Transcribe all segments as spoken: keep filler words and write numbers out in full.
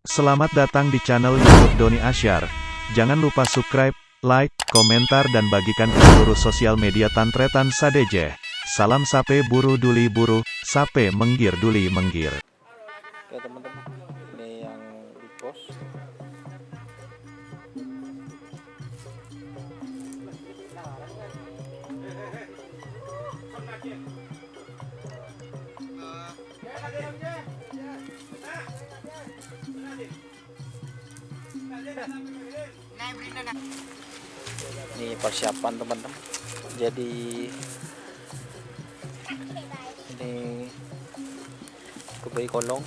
Selamat datang di channel YouTube Doni Asyar. Jangan lupa subscribe, like, komentar, dan bagikan ke seluruh sosial media tan-tarètan sadhâjâ. Salam sapè buru duli buru, sapè mèngghir duli mèngghir. Oke, teman-teman, ini yang di pos. Ini persiapan, teman-teman. Jadi, ini kebai kolong.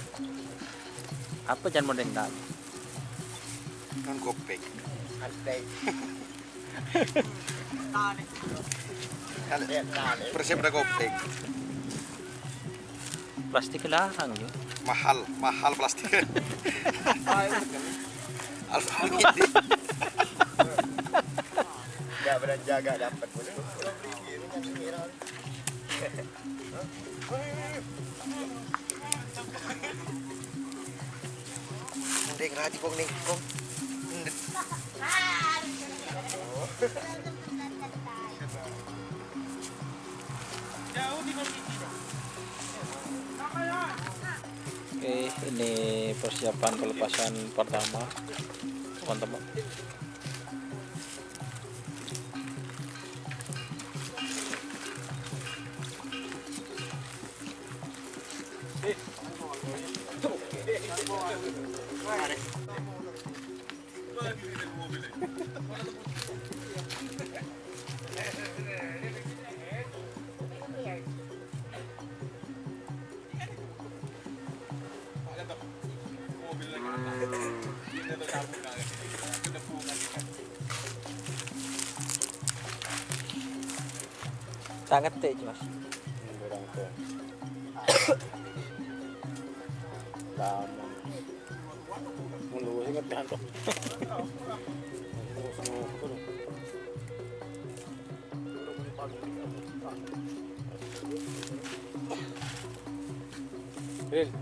Apa can modern tadi? Kan kopek. Antek. Kan persiapan kopek. Plastik larang, yo. Mahal, mahal plastik. Alfa ini. Nggak pernah jaga, dapat boleh. Ndeng, rajin, Kong, nih, Kong. Ndeng. Oke, ini persiapan pelepasan pertama, teman-teman. Sanget teh, Mas. Lama. Mun lu sing ngerti, Anto. Rin.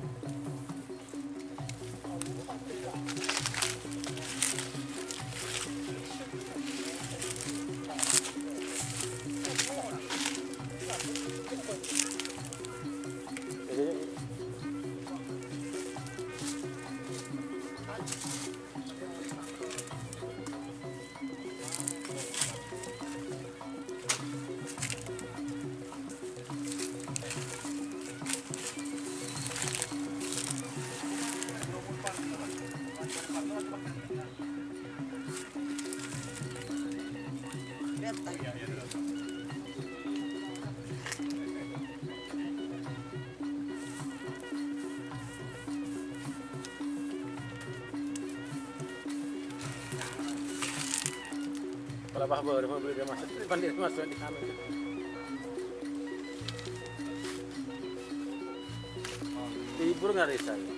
Kalau Pak Boy, mau beli dia masuk, depan dia masuk di sana. Libur nggak ada saya.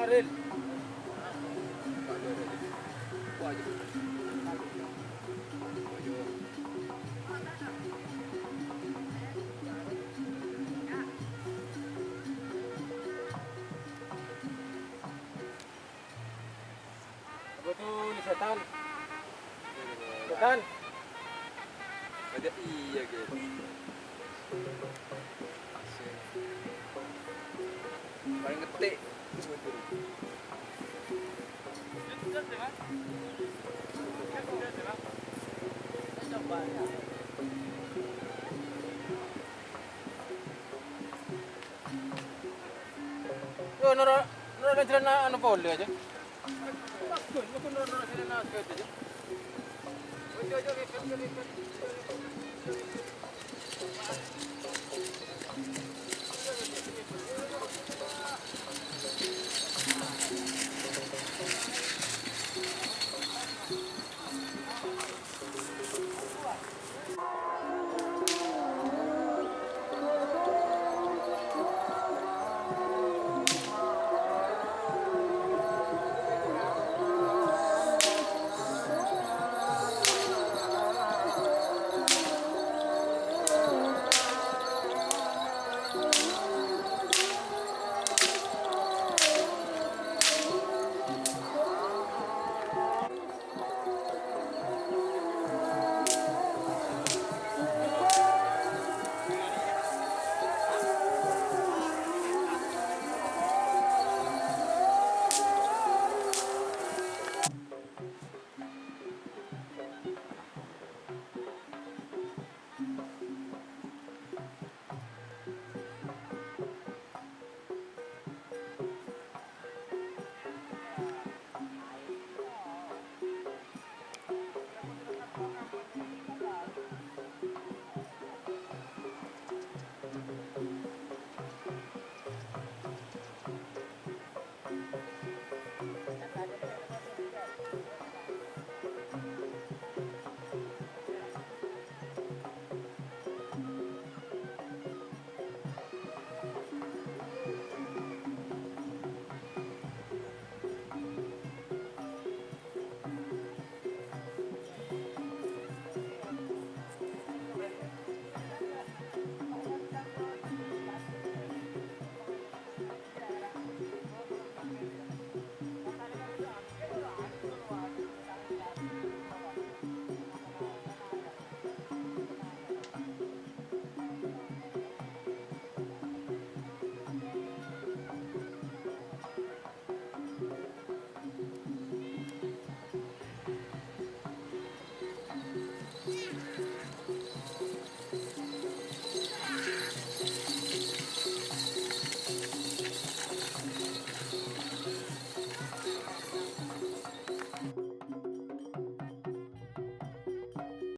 Aril. Apa tuh, ini setan? Setan? Ada iya, gitu. Paling ngetik. Yo, noro', noro' jalan anu pole aja. Mas Gun, Mas Gun, noro', noro' jalan anu aja. Ojo, ojo, ribet, ojo, ribet.